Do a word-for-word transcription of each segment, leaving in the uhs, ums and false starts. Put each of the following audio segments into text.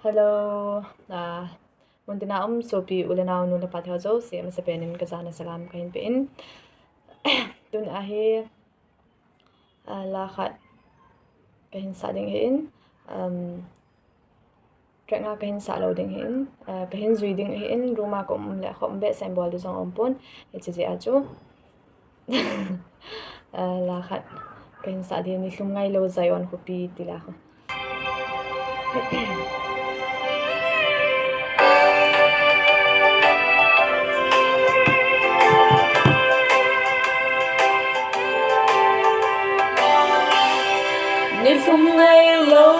Hello, ah, muntina um sopi u le nao nu le pa te ho jouse, masapen in kajana salam kahin pe in. Tun ahi, ah, la khat kahin sa ding ahin, um, track nga kahin sa lou ding ahin, ah, kahin jui ding ahin, room a ka um le khom be sem bol di jong um pon, hiche jeh a chu. Ah, la khat kahin sa ding, Nilhum Ngailou Zion Khopi ti la khat. Nilhum ngailou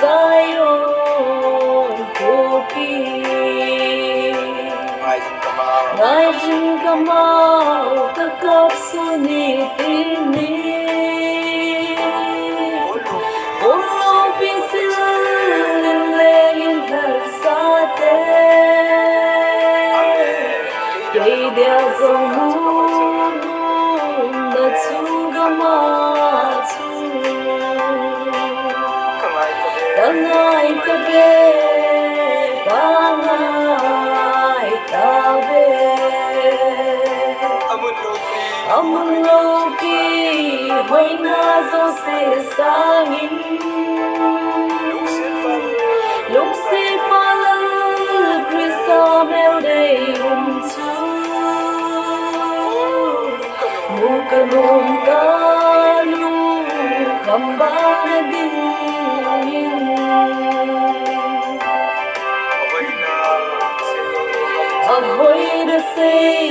Zion khopi, ngaijin kamau kakap suni tini. Ulu pisil lengin lhasate, kei dia jong nunung na chu gama chu. Ka ngai tave, ka ngai tave. Amun loupi hoina jouse sangin, lungsetpa Lal Christa meldei um chu. Mu kanom kalung kham bana dingin, ahoina sei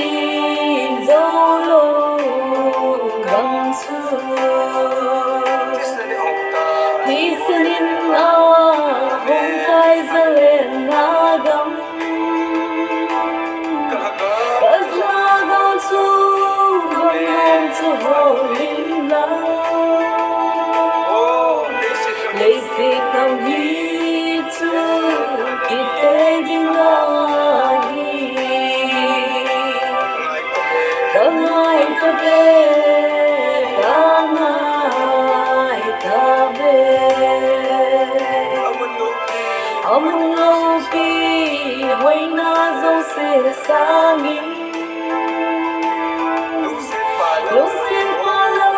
joulou gam chu. Thisan in ahung kai zalenna gam. Ka lhagao chu gam nom chu hol inlang. Leiset gam hi chu kite ding ahi. Ka ngai tave, ka ngai tave. Amun loupi hoina jouse sangin, lungsetpa Lal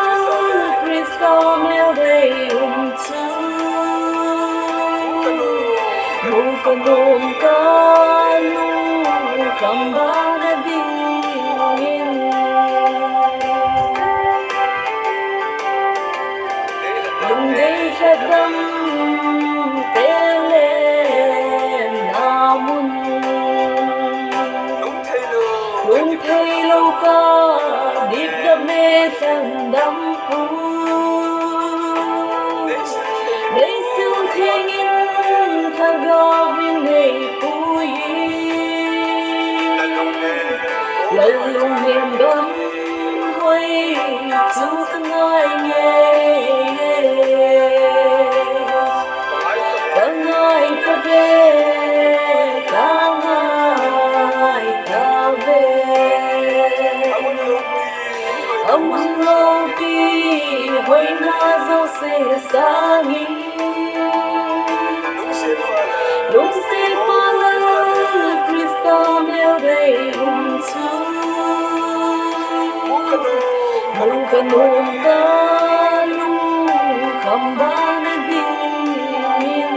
Christa meldei um chu. Mu kanom kalung kham bana dingin, lungdei lhadam te lenna mun. Lungthei lou ka dipdap me lhandam pu. Leiset thengin lhagao in neipui. Lal lunghem gam hoi chu ka ngai nge. Ka ngai tave, ka ngai tave. Amun loupi hoina jouse sangin, lungsetpa Lal Christa meldei um chu. Mu kanom kalung kham bana dingin,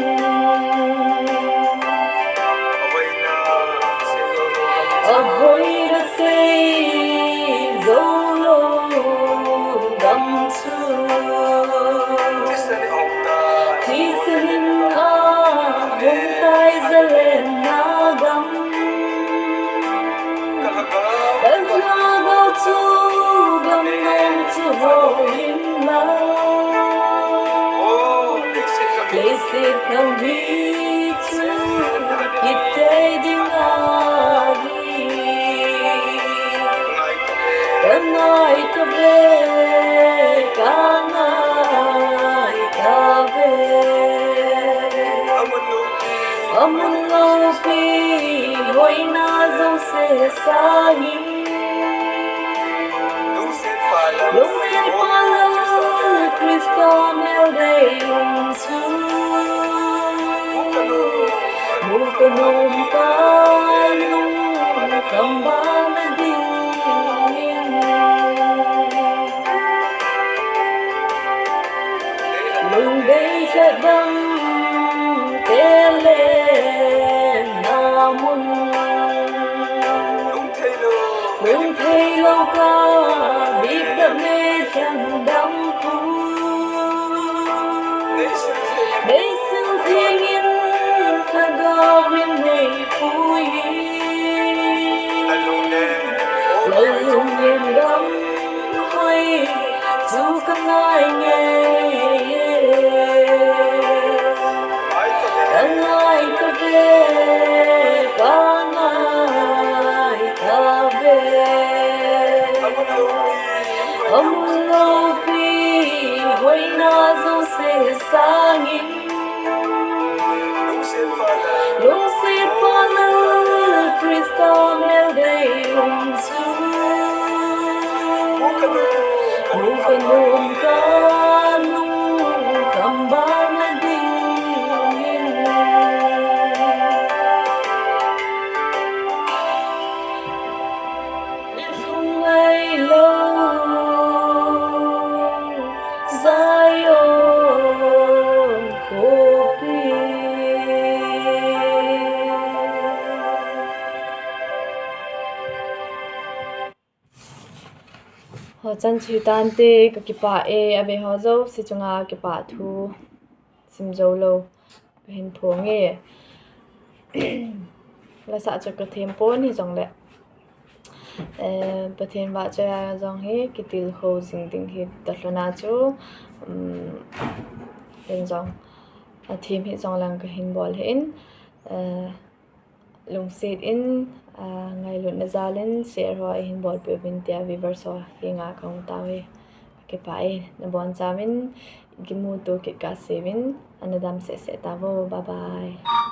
ahoina sei joulou gam chu. Thisan in ahung kai zalenna gam. Ka lhagao chu gam nom chu hol inlang. Leiset gam hi chu kite ding ahi. Ka ngai tave, ka ngai tave. Amun loupi hoina jouse sangin, lungsetpa Lal Christa meldei um chu. Nung ka lungkam bang a dingin, lungdei lhadam te le na mun. Lungthei lou ka bikdam le lhangdam pu. Beisil Theng in Lhagao in nei pui. Lalung nem gamhoi chu ka ngai nge. Ka ngai ka ve, ka ngai ka ve. Amun loupi hoina jouse sangin, lungset pa Lal Christa meldei um chu. Mu ka nom ka lungkam bang a dingin. Lhung ngai lou Zion khopi. Ho chan chu hitante, ka kipah e, ave ho jouse chunga kipah thu sim jou lou kahin phong e. Lasa chu ka them pon hijongle, eh, Pathen vahchoiya jong hi kitilkhou jing ding hi talhona chu, um, hin jong, athem hijongleng kahin bol hin, eh, lungset in, ah, ngailutna jal in share ho eihin bolpeh uvin tia viewers ho henga kahung tao e. Kipah e, nabonchauvin kimuto kit kahseuvin, ana dam sehseh tauvo. Bye bye.